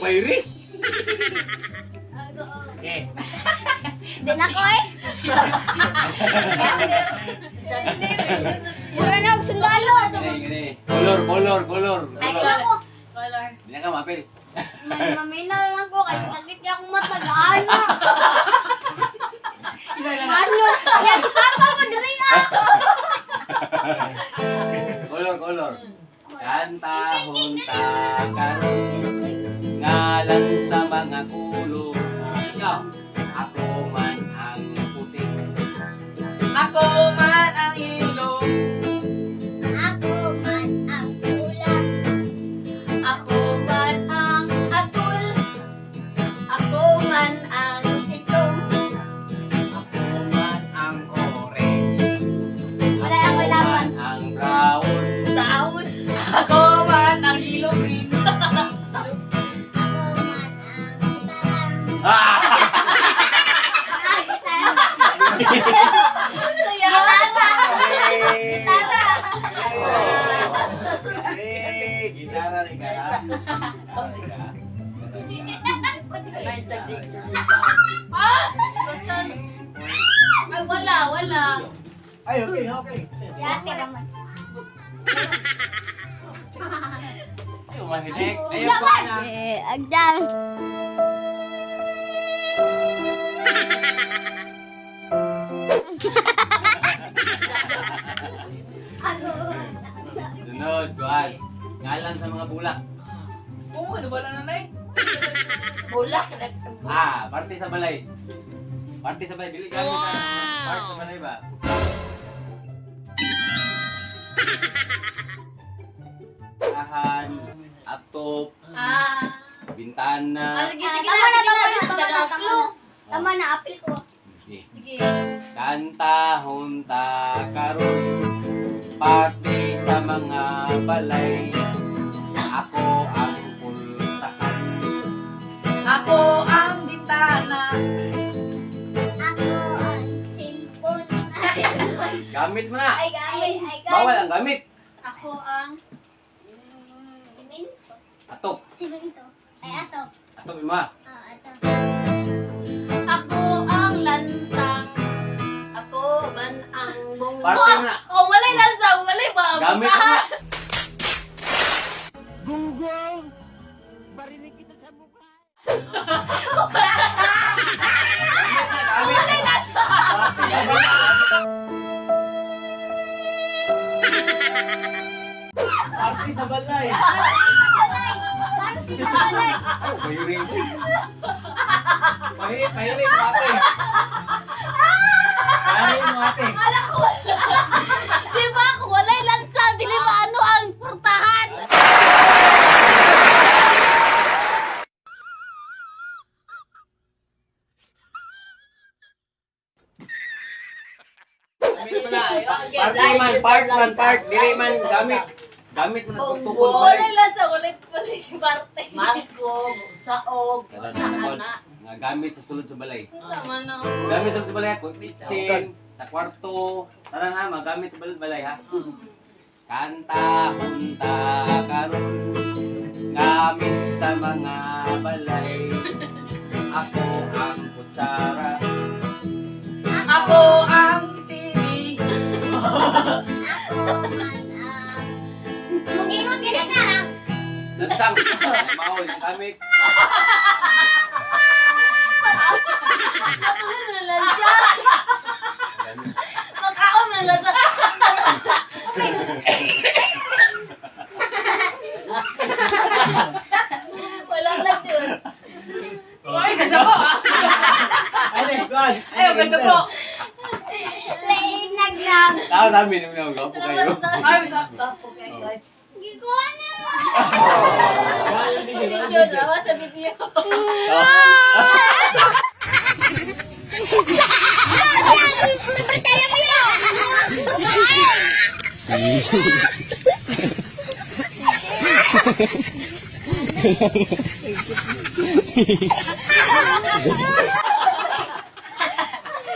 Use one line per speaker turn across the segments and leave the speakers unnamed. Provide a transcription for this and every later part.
Bayri.
Ako.
Okay.
Di na ko eh. Mura na og sundalo.
Gini, gini. Color, color, color.
Ay,
Color.
ko.
Color.
Hindi na ka mapil.
May maminaw lang ko kay sakit niya akong mata gaan na. Ano? Ya si Papa ko diri ah.
Color, color. Kantahon ta karon ngalan sa mga kulo. Ikaw, ako man ang puti.
Ako man ang ilong.
Ako man ang pula.
Ako man ang asul. Ako man ang itom.
Ako man ang orange.
Wala na ko laban.
Man ang brown.
Brown.
Ako man ang yellow green.
Ako man ang gitara.
Ah!
Ah, gitara.
Ano yan?
Gitara. Gitara.
Eh, gitara rin ka. Gitara rin ka.
Ah! Basta. Ay, wala, wala.
Ay, okay, okay.
Si ate naman.
Ay, umahilig.
Ayun po na.
Eh, agdal. Ako.
Sunod, kuan. Ngalan sa mga bulak.
Oo, ano ba lang nanay?
Bulak.
Ah, parte sa balay. Parte sa balay, dili gamit ah. Parte sa balay ba? Ahan, atop,
Ah.
bintana.
Ah, sige,
Ah,
sige
tama
na,
na,
sige
tama
na.
na, tama na, tama na. Tama na, apil ko.
Okay.
Sige.
Kantahon ta karon parte sa mga balay. Ako ang pultahan.
Ako ang bintana.
Ako ang cellphone. Ah, cellphone.
Gamit mo na.
Ay, ay, ay,
Bawal ang gamit.
Ako ang
Simento.
Atop.
Simento. Ay, ato.
Atop ima.
Ah, ato.
Ako ang lansang. Ako man ang bungko.
Parte mo na.
Oh, walay lansang, walay ba?
Gamit mo na.
Gunggong! Barinig kita sa mukha!
Walay lansang.
Gamit na.
Parte sa balay!
Balay. Parte sa balay.
Ay, bayurin.
Pahirin mo ate! Pahirin mo ate!
Di ba? Kung walay lansang, dili ba ano ang purtahan?
Gamit mo na. Parte man, part man, part. Dili man, gamit. Gamit mo na tukol.
Walay lansang, walay walay parte.
Marco, Saog,
Ana. Nga gamit sa sulod sa balay.
Tama na.
Gamit sa sulod sa balay, kitchen, sa kwarto. Tara na, magamit sa balay, balay ha. Kanta, hunta, karon. Gamit sa mga balay. Ako ang kutsara.
Ako ang TV.
Ako man ang... Mugingon ka na ka.
Lansang. Maol, gamit.
Ako na lansang.
Gamit.
Makaon na lansang. Wala na yun.
Ay, kasabo ah.
Ay, next one!
Ay, kasabo.
Lain naglang.
Tao namin, yung mga gapo kayo.
Ay, sakto.
Okay, guys.
Gikuha na.
Video na, sa video.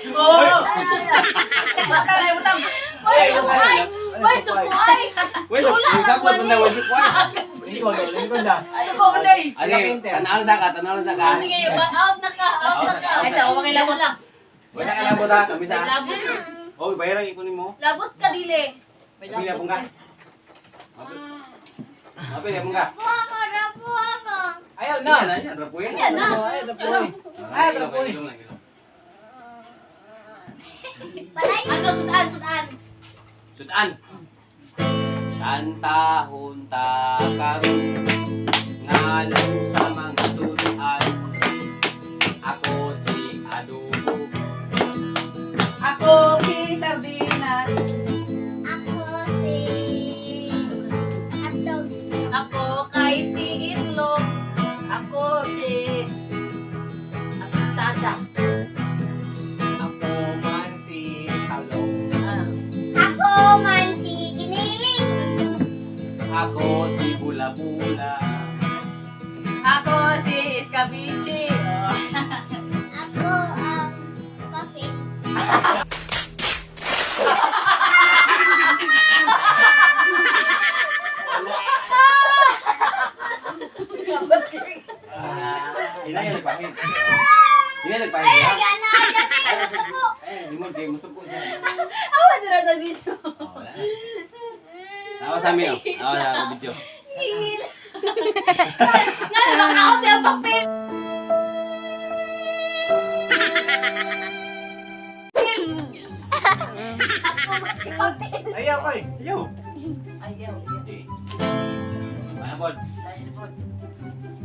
Oo. Bata na yung utang.
Way, sukuay! Way, sukuay!
Wait,
Wala
yung
lang
sapot
man
man na,
eh.
wala sukuay.
Lingkod, oh, lingkod na.
Suko mo na eh.
Ano, tanaw sa ka, tanaw sa ka.
Ah, sige, out na ka, out na ka.
Ay, sa okay lang mo lang.
Wala ka labot ha, kami
May
sa.
labot.
Oh, bayaran ikunin mo.
Labot ka dili.
May
Apil
labot.
yapon ka. Apil yapon ka.
Rapo ako, rapo ako.
Ayaw na.
Na, na, rapuin.
Ayan na.
Ay, rapuin. Ay, rapuin.
Balay.
Ano, sudan, sudan.
Sudan. Kanta hunta karon ngalan sa mga sudan. Ako si Adobo.
Ako si Sardinas.
Ako si Hotdog.
Ako kay si Itlog.
Ako si Apuntada.
Ako man si Talong.
Ah.
Ako man si Giniling.
Ako si Bula Bula.
Ako si Escabiche. Oh.
Ako ang Puffy.
Ina yan nagpahid. Ina nagpahid.
Ay,
ha?
gana, gana, gusto ko.
Ay, di mo kay musuko siya.
Awa dira sa video.
Oh, wala na. Tawa sa amin, oh. Tawa sa ako video.
Hil. Nga na out yung papel.
Ako man si Puffy.
Ayaw ko eh.
Ayaw.
Ayaw.
Okay. Ano pod?
Dahil po.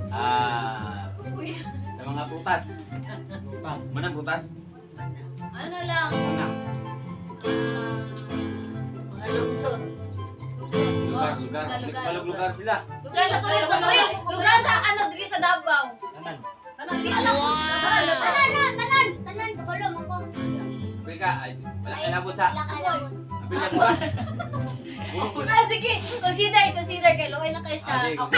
Ah,
Uy.
sa mga prutas.
Prutas.
Manang prutas?
Ano lang?
Ano?
Ah,
Mga lungsod.
Lugar, lugar.
Lugar,
Lugar, lugar sila.
Lugar sa Toril, sa Toril. Lugar sa ano diri sa Davao.
Tanan.
Ano dili alam ko.
Tanan na, tanan, tanan, kabalo man ko.
Apil ka. Ay, wala ka labot sa.
Wala ka labot.
Apil ka ba? Puro
Ah, sige. Consider, consider kay Loy na kay siya.
Ako.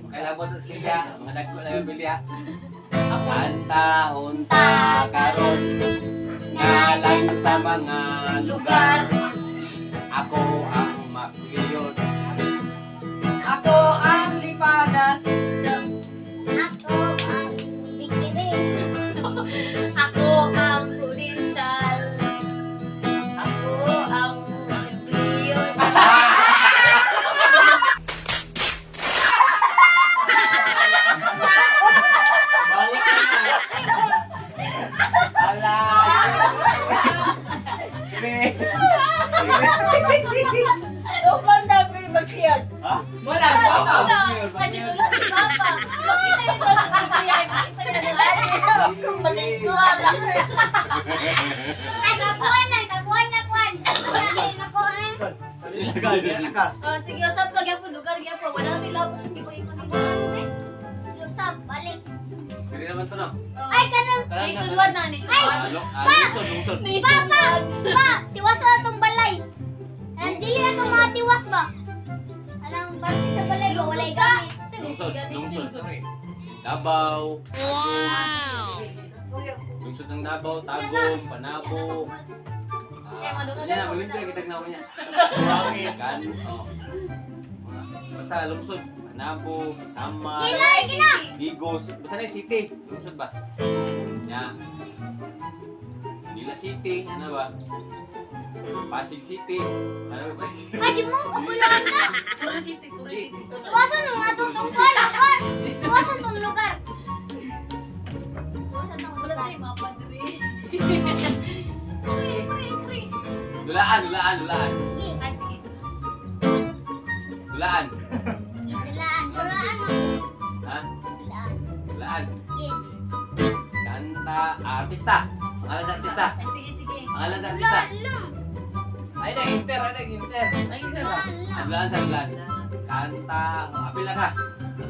Kay labot sa siya, mga dagko lang yung bilya. Kanta hunta karon ngalan sa mga lugar. Ako ang makliyon.
Ako ang Lipanas.
Ako ang Bikini.
Ako ang provincial. Ako ang empleo.
Balik ka na. Ala. Sige.
Upang dami maghiyad.
Ha?
Wala.
Wala.
Papa.
Ay, dito lang si Papa. Makita yung sa siya. Makita niya na.
Maligo lang.
Ay, taguan lang, taguan na kuan. Ay, nako eh.
Wala ka.
Oh, sige, usap ka gyapon lugar gyapon. Wala na labot hindi ko ingon
Taguan ko eh. Usab, balik.
Dili naman to no.
Ay, kanang
Nationwide na, nationwide.
Ah, lungsod, lungsod.
Nationwide.
pa, tiwas na itong balay. Ang dili na itong mga tiwas ba? Alang parte sa balay ba, walay gamit.
Lungsod, lungsod. Davao. Wow. Lungsod ng Davao, Tagum, Panabo. Ah, yan na, malimpi lang kitag naman niya. Kan, oh. Basta lungsod, Panabo, Samar,
Gila, gila.
Digos, basta na yung city, lungsod ba? Ya. Manila City, ano ba? Pasig City, ano ba?
Ay, di mo ko bulaan na.
Puro city, puro city.
Tiwasan mo nga itong tungkol, lugar. Tiwasan tong lugar. Tiwasan tong
Wala
lugar.
tayo mapa diri. Free, free, free.
Dulaan, dulaan, dulaan.
Sige,
Ay, sige.
Dulaan.
Dulaan, dulaan ako.
Ha?
Dulaan.
Dulaan.
Sige.
Kanta, artista. Pangalan sa artista.
Ay, sige, sige.
Pangalan sa artista.
Dulaan lang.
Ay, nag-inter, ay, nag-inter.
Ay, isa ba?
Dulaan lang.
Dulaan sa dulaan. Kanta, oh, apil na ka.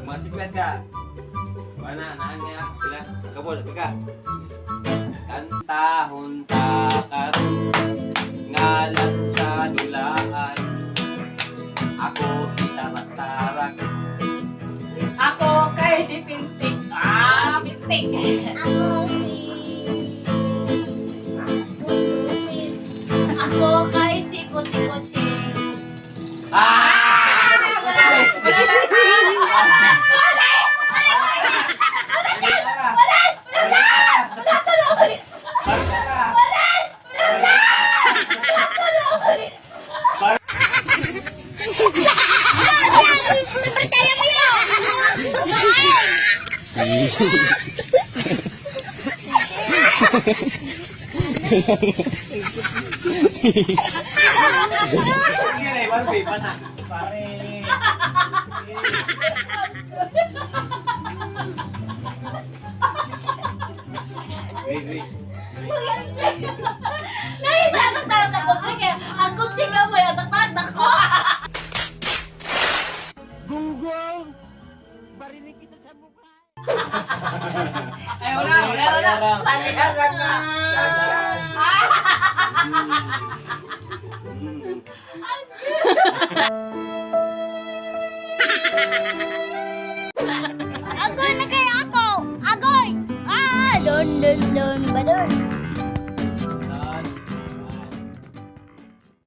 Masiklat ka. Wala na, naan niya. Apil na. Kabol, apil ka. Kanta, hunta, karon. Ngalan sa dulaan. Ako si Tarak-Tarak.
Ako kay si Pintik. Ah, Pintik.
Ako si... Ako si...
Ako kay si Kutsi Kutsi.
Ah! Sige na, Barbie, pana.
Pare.
Wait, wait.
Nakita ako tara sa kutsi kaya ang kutsi gamay at ang tagdak ko.
Gunggong! Barinig kita sa mukha!
Ay, wala, wala, wala.
Paliharan na.
Agoy na kay ako. Agoy. Ah, don don don ba don.